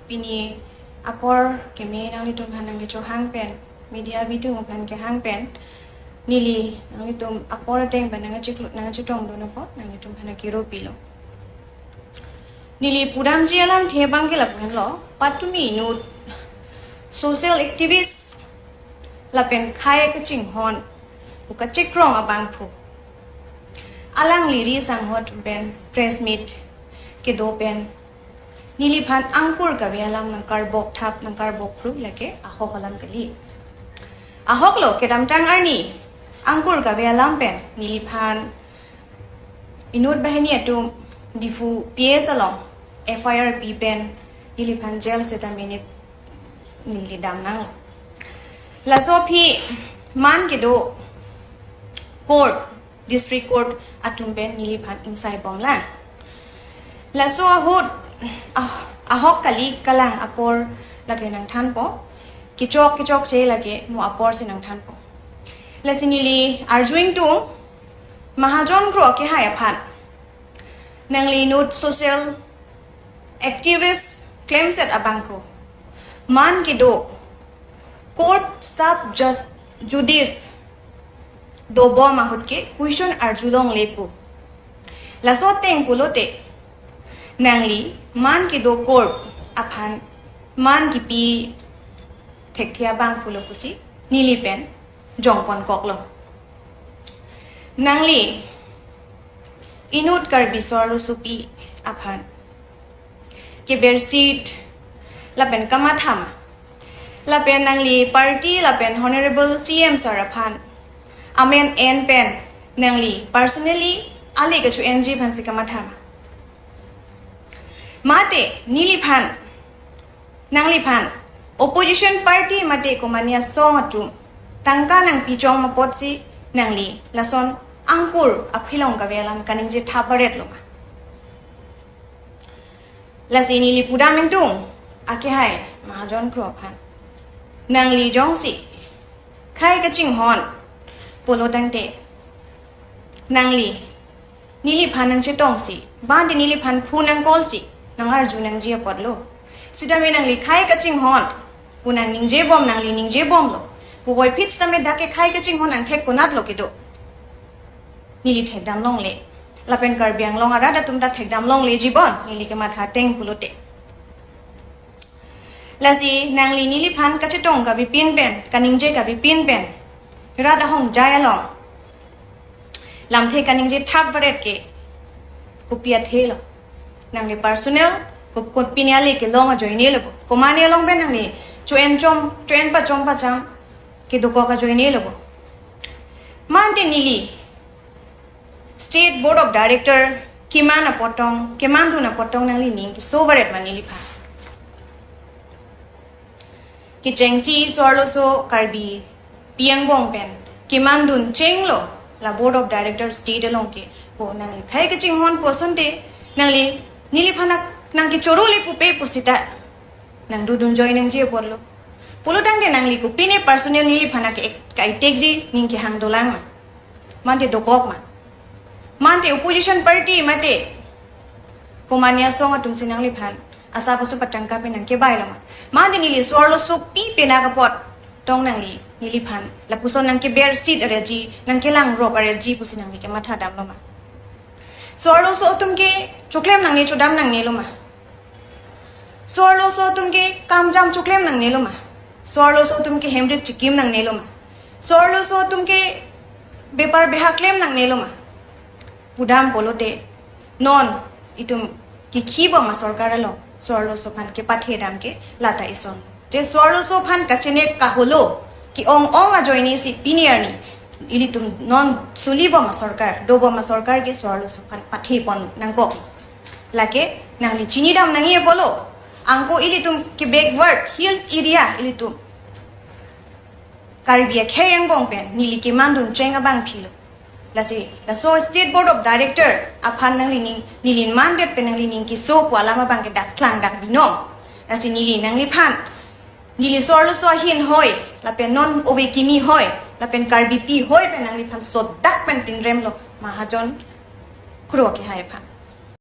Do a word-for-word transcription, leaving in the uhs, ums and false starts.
Pini apor keme nanglitum aphan nangkechohang pen, media bidung aphan kehang pen, neli nanglitum apor ateng pen nangchiklu nangchitong dun apot nanglitum aphan nangkiro pilo. Neli pudamji alamthe abang ke lapu henlo, patumi inut social activist lapen khei kachinghon pu kachikrong abangphu alangli ri sanghot pen press meet kedo pen neliphan angkur kave alam nangkarbok thap nangkarbok phru lake ahok alam kali. Ahok lo, kedamtang arni angkur kave alam pen neliphan inut banghini atum Diphu P S along F I R pi pen neliphan jail seta minute neli dam nang. Laso aphi man kedo court, district court atum pen neliphan ingsai bom lang. Laso ahut ah, ahok kali kalang apor lake nangthanpo. Kechok kechokche lake mo apor si nangthanpo. Lasi neli arju ingtung Mahajon Kro akehai aphan. Nangli inut social activist klemset abangphu man kedo court sub jus- judice dobom ahut ke question arjulongle pu. Laso ateng pulote nangli man kedo court aphan man kipi thekthe abangphu lo pusi neli pen jongpon koklo. Nangli inut Karbi so-arlosopi aphan keber seat lapen kamatha ma? Lapen nangli party lapen Honorable C M sir aphan amen en pen nangli personally ale kacho-enji aphansi kamatha ma? Mate neliphan, nangliphan opposition party mate komania asong atum tangka nangpichong apotsi nangli lason angkur aphilong kave alam kaningje thap baret lo ma? Lasi neli pudam ingtung akehai Mahajon Kro aphan. Nangli jongsi khei kachinghon pulo tangte nangli neliphan nangchetongsi, bang di neliphan phone nang-call si nang-arju nangji apotlo. Sitame nangli khei kachinghon pu nangningje bom, nangli ningje bomlo. Puvoiphit sitame dak ke khei kachinghon angthek konatlo kedo? Neli thekdam longle. Lapen Karbi Anglong arat atum ta thekdam longleji bon, neli kematha ateng pulote. Lasi nangli neliphan kachetong kavepin pen, kaningje kavepin pen rat ahongjai along lamthe kaningje thap baret ke kopi athe lo? Nangli personal kop- kopine ale kelong ajoine lo bo? Komane along pen nangli cho-en chom, cho-en pachom pacham kedokok ajoine lo bo? Mante neli State Board of Director keman apotong, kemandun apotong nangli ning keso baret ma neliphan? Kechengsi so-arloso Karbi pi angbong pen kemandun chenglo la Board of Director state along ke. Ko nangli khei kachinghon pu asonte nangli neliphan nangkechorole pupe pusita nangdodun ajoine nangji apotlo. Pulo tangte nangli kopine personal neliphan ke ka-itekji ning kehang dolang ma? Mante dokok ma? Mante opposition party mate komania asong atumsi nangliphan asap aso patangka pen nangkebai lo ma? Mante neli so-arlosopi pen akapot tong nangli neliphan lapuson nangkeber seat areji, nangkelang rop areji pusi nangli kematha damlo ma? So-arloso atum ke choklem nangne chodam nangne lo ma? So-arloso atum ke kamjam choklem nangne lo ma? So-arloso atum ke hemrit chikim nangne lo ma? So-arloso atum ke bepar beha klem nangne lo ma? Pudam pulote non itum kikhi bom asorkar along so-arloso aphan kepathe dam ke lata ison. Te so-arloso aphan kachenek kaholo ke-ong ong ajoine si pini arni ilitum non suli bom asorkar, do bom asorkar ke so-arloso aphan pathe pon nangkok. Lake nangli chinidam nangji apotlo. Anke ilitum ke backward hills area ilitum Karbi akhei angbong pen neli kemandun cheng abangphi lo. Lasi laso State Board of Director aphan nangli ning, neli mandet pen nangli ning keso pu alam abang ke dak klang dak binong. Lasi neli nangliphan, neli so-arloso ahin hoi, lapen non ove kimi hoi, lapen Karbipi hoi pen nangliphan sodak pen pinrem lo Mahajon Kro akehai aphan.